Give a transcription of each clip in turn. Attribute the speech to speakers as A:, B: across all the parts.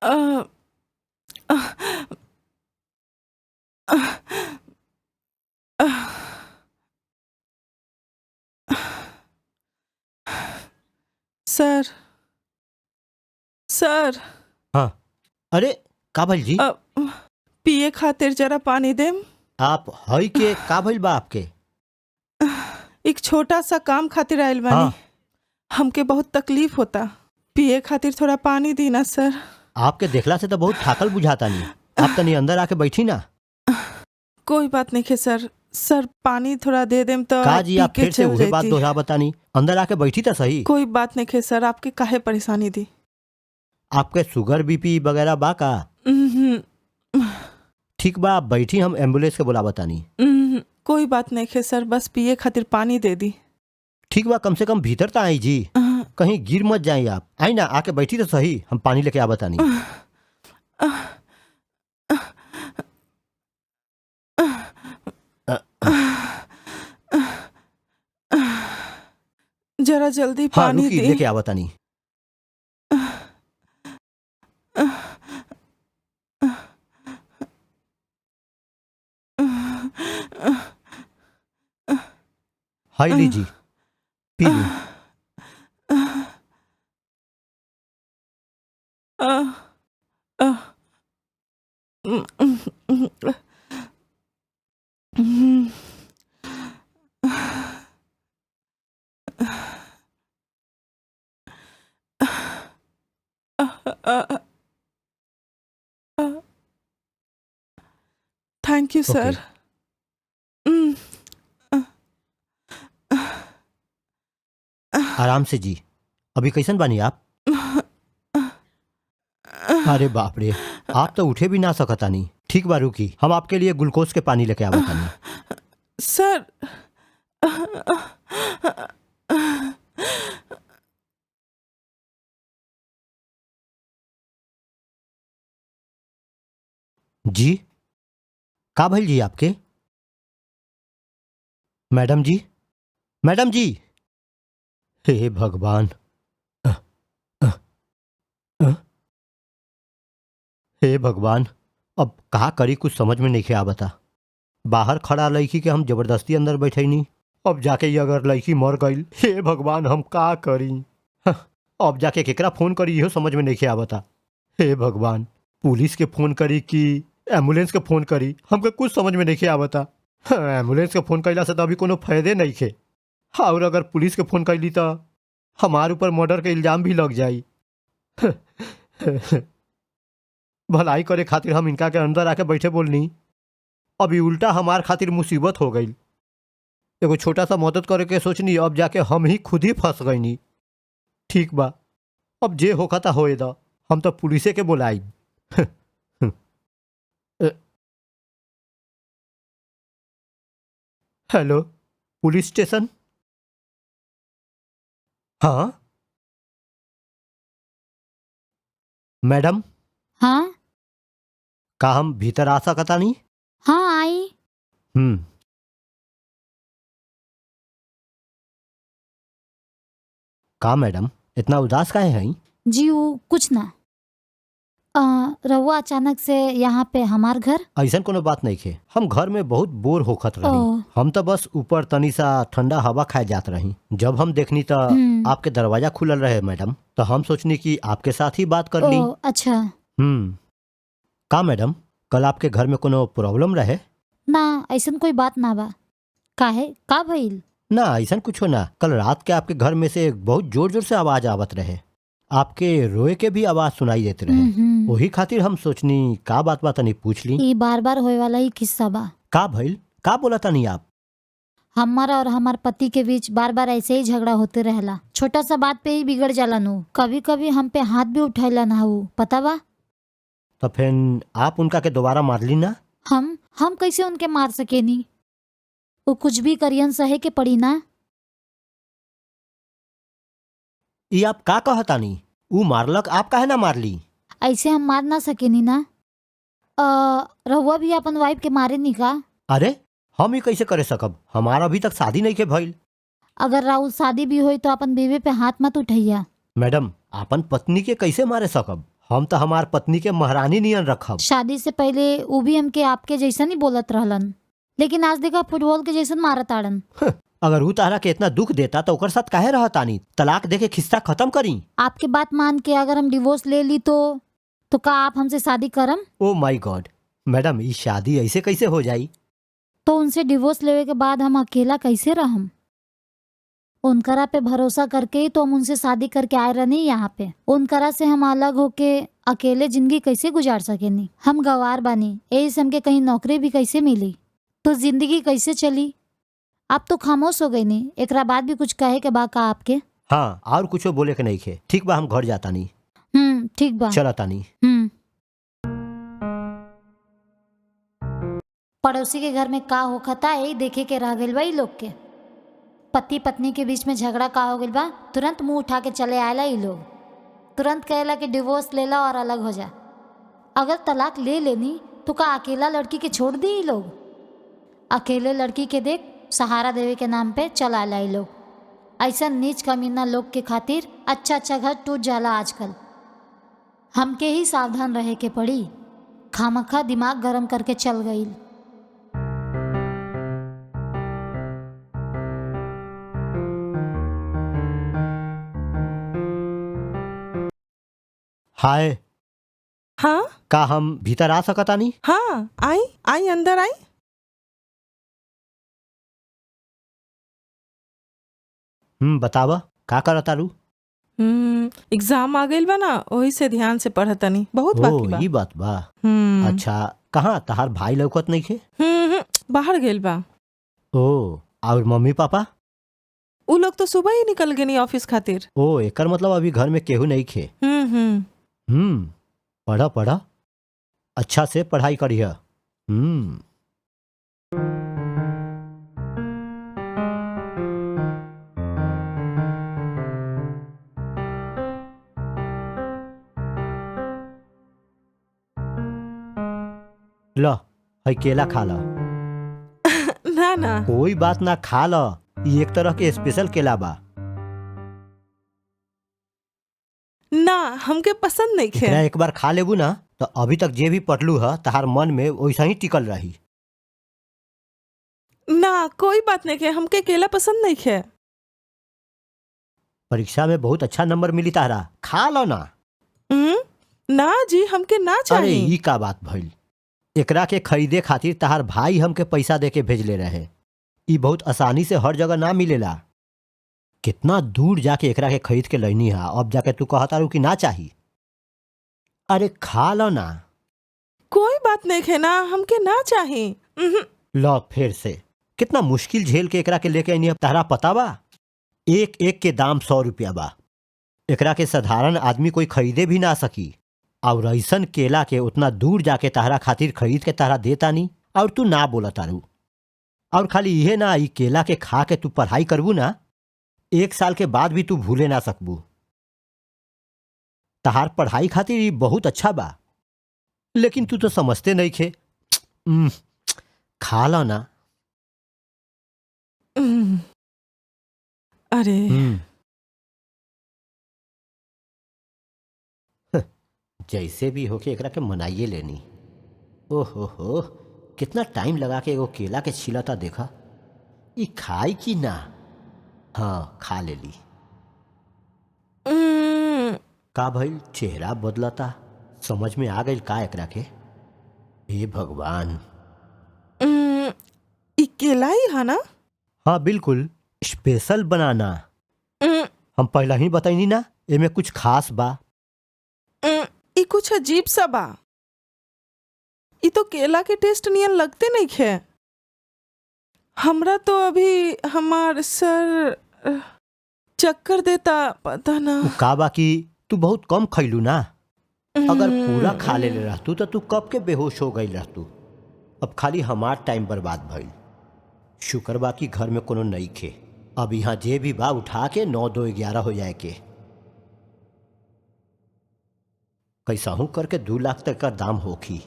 A: अ, अ, अ, अ, सर, सर।
B: हाँ, अरे का भइल जी?
A: अ, पिए खातिर जरा पानी देम।
B: आप हई के का भइल बा आपके?
A: एक छोटा सा काम खातिर आयल बानी।
B: हाँ।
A: हमके बहुत तकलीफ होता, पिए खातिर थोड़ा पानी दी ना सर।
B: आपके देखला से तो बहुत थाकल बुझातानी। आप तनी अंदर आके बैठी ना।
A: कोई बात नहीं है सर। सर पानी थोड़ा they them तो
B: का जी
A: पी
B: आप
A: के
B: फिर से
A: चल
B: उहे बात
A: जैती।
B: दोहरावतानी। अंदर आके बैठी तो सही।
A: कोई बात नहीं है सर, आपके काहे परेशानी दी।
B: आपके शुगर बीपी वगैरह बा का?
A: उम्हूं,
B: ठीक बा, आप बैठी, हम एम्बुलेंस के बुलावतानी।
A: उम्हूं, कोई बात नहीं है सर, बस पिए खातिर पानी दे दी।
B: ठीक बा, कम से कम भीतर तो आई जी, कहीं गिर मत जाई आप। आई ना, आके बैठी तो सही, हम पानी लेके आवतानी।
A: जरा जल्दी
B: हाँ
A: पानी
B: रुकी,
A: दी।
B: लेके आवतानी। हाई लीजी, पी ली।
A: अ, thank you sir.
B: Okay. आराम से जी। अभी कैसन बानी आप? अरे बाप रे, आप तो उठे भी ना सकतानी। ठीक बा रुकी, हम आपके लिए ग्लूकोज के पानी लेके आवतानी।
A: सर,
B: जी का भइल जी आपके? मैडम जी, मैडम जी, हे भगवान। अ, अ, अ, हे भगवान, अब का करी कुछ समझ में नहीं आवता। बाहर खड़ा लड़की के हम जबरदस्ती अंदर बैठैनी, अब जाके ये अगर लड़की मर गई, हे भगवान हम का करी। हं, अब जाके केकरा फोन करी इहो समझ में नहीं आवता। हे भगवान, पुलिस के फोन करी कि एम्बुलेंस के फोन करी, हमके कुछ समझ में नहीं आवता। हाँ, एम्बुलेंस के फोन कैला से तो अभी कोनो फायदे नहीं खे, और अगर पुलिस के फोन कैली तो हमार ऊपर मर्डर के इल्जाम भी लग जाई। भलाई करे खातिर हम इनका के अंदर आके बैठे बोलनी, अभी उल्टा हमार खातिर मुसीबत हो गई। एगो छोटा सा मदद करे के सोचनी, अब जाके हम ही खुद ही फंस गईनी। ठीक बा, अब जे होखता होए दा, हम तो पुलिसे के बोलाई। Hello, police station? हाँ मैडम।
C: हाँ
B: का हम भीतर आ सकतानी?
C: हाँ आई।
B: हम्म का मैडम इतना उदास काहे हैं?
C: जी वो कुछ ना, रहुआ अचानक से यहाँ पे हमार घर?
B: ऐसन कोनो बात नहीं खे, हम घर में बहुत बोर होखत रही।
C: ओ।
B: हम तो बस ऊपर तनी सा ठंडा हवा खाए जात रही। जब हम देखनी तो आपके दरवाजा खुलल रहे मैडम, तो हम सोचनी कि आपके साथ ही बात कर ली।
C: ओ अच्छा।
B: का मैडम कल आपके घर में कोनो प्रॉब्लम रहे?
C: ना ऐसन कोई बात ना बा। काहे का भइल?
B: ना ऐसन कुछो ना, कल रात के आपके घर में से बहुत जोर जोर से आवाज आवत रहे, आपके रोए के भी आवाज सुनाई देते रहे। वही खातिर हम सोचनी का बात बा तनी पूछ ली।
C: ई बार बार होए वाला ही किस्सा बा।
B: का भइल, का बोला तनी आप?
C: हमारा और हमार पति के बीच बार बार ऐसे ही झगड़ा होते रहला, छोटा सा बात पे ही बिगड़ जाला नु। कभी कभी हम पे हाथ भी उठैला ना उ, पता बा?
B: तो फिर आप उनका के दोबारा मार ली ना?
C: हम कैसे उनके मार सकेनी? वो कुछ भी करियन सहे के पड़ी ना।
B: ई आप का कहतानी? ऊ मारलक, आप काहे ना मारली?
C: ऐसे हम मार ना सकेनी ना। रहुआ भी अपन वाइफ के मारे नी का?
B: अरे हम ही कैसे करे सकब, हमारा अभी तक शादी नहीं के भइल।
C: अगर राहुल शादी भी होई तो अपन बीवी पे हाथ मत उठैया।
B: मैडम आपन पत्नी के कैसे मारे सकब, हम तो हमार पत्नी के महारानी नियन रखब।
C: शादी से पहले वो भी हमके आपके जैसन ही बोलत रहलन, लेकिन आज देखा फुटबॉल के जैसन मारत आड़न।
B: अगर ऊ तारा के इतना दुख देता तो ओकर साथ काहे रहतानी? तलाक दे के खिस्सा खत्म करी।
C: आपके बात मान के अगर हम डिवोर्स ले ली तो का आप हमसे शादी करम?
B: ओ my God madam, ई शादी ऐसे कैसे हो जाई?
C: तो उनसे डिवोर्स लेवे के बाद हम अकेला कैसे रहम? उनकरा पे भरोसा करके ही तो हम उनसे शादी करके आए रहनी यहाँ पे। उनकरा से हम अलग होके अकेले जिंदगी कैसे गुजार सकेनी? हम गवार बानी, यही से हमके कहीं नौकरी भी कैसे मिली? तो जिंदगी कैसे चली? आप तो खामोश हो गई नी, एकरा बाद भी कुछ कहे के बा का आपके?
B: हाँ, और कुछो बोले के नहीं खे। ठीक बा, हम घर जाता नहीं।
C: ठीक बा,
B: चलता नहीं।
C: पड़ोसी के घर में का होखता यही देखे के रह गइल बा ई लोग के। पति पत्नी के बीच में झगड़ा का हो गइल बा, तुरंत मुंह उठा के चले आएला ई लोग। तुरंत कहेला कि डिवोर्स लेला और अलग हो जा। अगर तलाक ले लेनी तो का अकेला लड़की के छोड़ दी ई लोग? अकेले लड़की के देख सहारा देवे के नाम पे चला आला ई लोग। ऐसा नीच कमीना लोग के खातिर अच्छा अच्छा घर टूट जाला आजकल। हमके ही सावधान रहे के पड़ी। खामखा दिमाग गरम करके चल गई।
B: हाय।
A: हाँ,
B: का हम भीतर आ सकतानी?
A: हाँ, आई आई अंदर आई।
B: बतावा का करतारू?
A: एग्जाम आ गइल बा ना, ओही से ध्यान से पढ़तनी। बहुत बाकी बा।
B: ई बात बा। अच्छा, कहाँ तहार भाई लौकत नहीं खे?
A: बाहर गइल बा।
B: ओ, और मम्मी पापा?
A: उ लोग तो सुबह ही निकल गए ऑफिस खातिर।
B: ओ, एकर मतलब अभी घर में केहू नहीं खे। पढ़ा पढ़ा, अच्छा से पढ़ाई करिह। ल, है केला खा ल।
A: ना ना,
B: कोई बात ना, खा ल। ई एक तरह के स्पेशल केला बा।
A: ना, हमके पसंद नहीं खे।
B: एकरा एक बार खा लेबू ना तो अभी तक जे भी पढ़लू ह तहार मन में वैसा ही टिकल रही।
A: ना, कोई बात नहीं खे, हमके केला पसंद नहीं खे।
B: परीक्षा में बहुत अच्छा नंबर मिली तारा, खा लो ना।
A: ना जी, हमके ना
B: अरे
A: चाहिए।
B: ई का बात भइल? एकरा के खरीदे खातिर तहार भाई हमके पैसा दे के भेजले रहे। ई बहुत आसानी से हर जगह ना मिलेला। कितना दूर जाके एकरा के खरीद के लैनी हा, अब जाके तू कहतारू कि ना चाही। अरे खा लो ना।
A: कोई बात नहीं खे ना, हमके ना चाहिए।
B: ल फिर से कितना मुश्किल झेल के एकरा के लेके आईनी। अब तहरा पता बा, एक एक के दाम 100 रुपया बा। एकरा के साधारण आदमी कोई खरीदे भी ना सकी। और ऐसन केला के उतना दूर जाके तहरा खातिर खरीद के तहरा देता नी, और तू ना बोला तारू। और खाली इहे ना, ई केला के खा के तू पढ़ाई करबू ना, 1 साल के बाद भी तू भूले ना सकबू। तहार पढ़ाई खातिर ई बहुत अच्छा बा, लेकिन तू तो समझते नहीं खे। खा लो ना।
A: अरे
B: जैसे भी होके एकरा के मनाइए लेनी। ओहो हो, कितना टाइम लगा के एगो केला के छिलता देखा। ई खाई कि ना? हाँ, खा लेली। का भइल, चेहरा बदलता? समझ में आ गइल का एकरा के? हे भगवान।
A: ई केला ही है ना?
B: हाँ बिल्कुल, स्पेशल बनाना। हम पहला ही बताइनी ना, एमे कुछ खास बा।
A: ई कुछ अजीब सा बा। ई तो केला के टेस्ट नियन लगते नहीं खे। हमरा तो अभी हमार सर चक्कर देता, पता ना।
B: उ का बा कि तू बहुत कम खैलू ना। अगर पूरा खा लेले रहतू तो तू कब के बेहोश हो गई रहतू। अब खाली हमार टाइम बर्बाद भइल। शुक्र बा कि घर में कोनो नहीं खे। अब यहाँ जे भी बा उठा के 9 2 11 हो जाए के। कैसाहू करके 2 लाख तक का दाम होखी।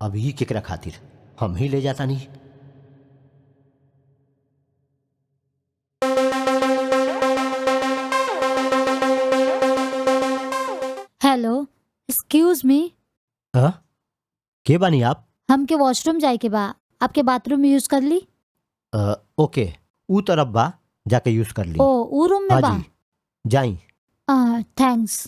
B: अब ही केकरा खातिर हम ही ले जाता नहीं।
C: Hello, excuse me.
B: हाँ, के बानी आप?
C: हमके वॉशरूम जाए के बा, आपके बाथरूम यूज कर ली?
B: ओके, ऊ तरफ बा, जाके यूज कर ली।
C: ओ, ऊ रूम में
B: हाँ
C: बा?
B: जी, जाई।
C: Thanks.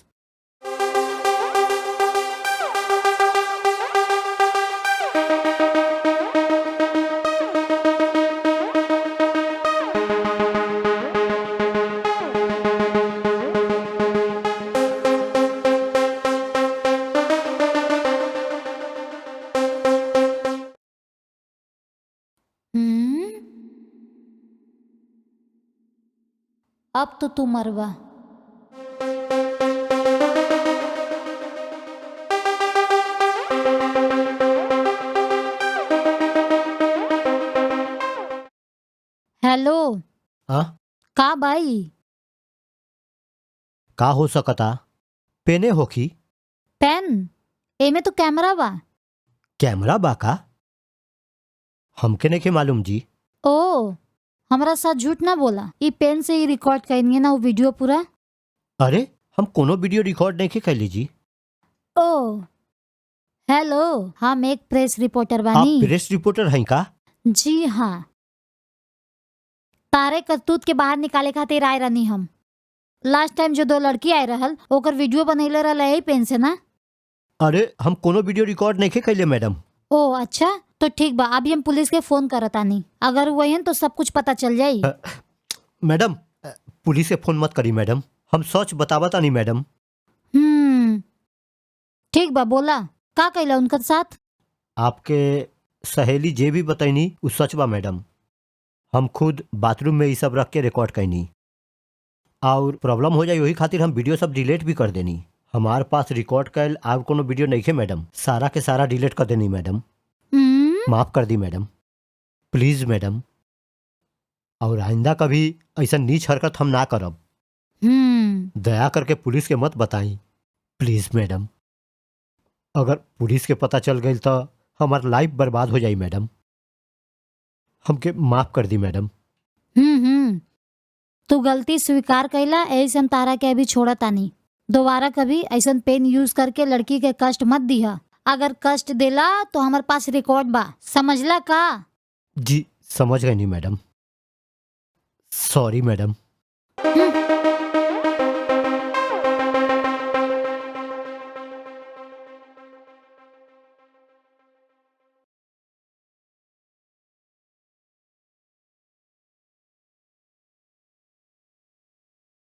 C: हम्म, अब तो तू मरवा। हेलो।
B: हाँ?
C: का भाई?
B: का हो सकता? पेने होखी।
C: पेन? एमे तो कैमरा बा।
B: कैमरा बा का? हमके नहीं मालूम जी।
C: ओ, हमरा साथ झूठ ना बोला। ई पेन से ही रिकॉर्ड करेंगे ना वो वीडियो पूरा?
B: अरे, हम कोनो वीडियो रिकॉर्ड नहीं कैली जी।
C: ओ हेलो, हम एक प्रेस रिपोर्टर
B: आप
C: बानी।
B: प्रेस रिपोर्टर हैं का?
C: जी हाँ, तारे करतूत के बाहर निकाले खातिर आए रहनी हम। लास्ट टाइम जो दो लड़की आए रहल, ओकर वीडियो बनैले रहल यही पेन से ना?
B: अरे, हम कोनो वीडियो रिकॉर्ड नहीं कैले मैडम।
C: ओ अच्छा, तो ठीक बा, अभी हम पुलिस के फोन करतानी, अगर वही तो सब कुछ पता चल जाई।
B: मैडम, पुलिस के फोन मत करी मैडम, हम सच बतावता नहीं मैडम।
C: हम्म, ठीक बा, बोला का कैला उनकर साथ?
B: आपके सहेली जे भी बतैनी उ सच बा मैडम। हम खुद बाथरूम में ये सब रख के रिकॉर्ड कैनी और प्रॉब्लम हो जाए वही खातिर हम वीडियो सब डिलीट भी कर देनी। हमार पास रिकॉर्ड कैल और कोनो वीडियो नहीं है मैडम, सारा के सारा डिलीट कर देनी मैडम। माफ़ कर दी मैडम, प्लीज़ मैडम। और आइंदा कभी ऐसा नीच हरकत हम ना करब। दया करके पुलिस के मत बताई प्लीज़ मैडम। अगर पुलिस के पता चल गई तो हमार लाइफ बर्बाद हो जाई मैडम। हमके माफ़ कर दी मैडम।
C: तू गलती स्वीकार कैला, ऐसे हम तारा के अभी छोड़ा तानी। दोबारा कभी ऐसा पेन यूज करके लड़की के कष्ट मत दिहा। अगर कष्ट देला तो हमारे पास रिकॉर्ड बा, समझला का?
B: जी समझ गई नहीं मैडम, सॉरी मैडम।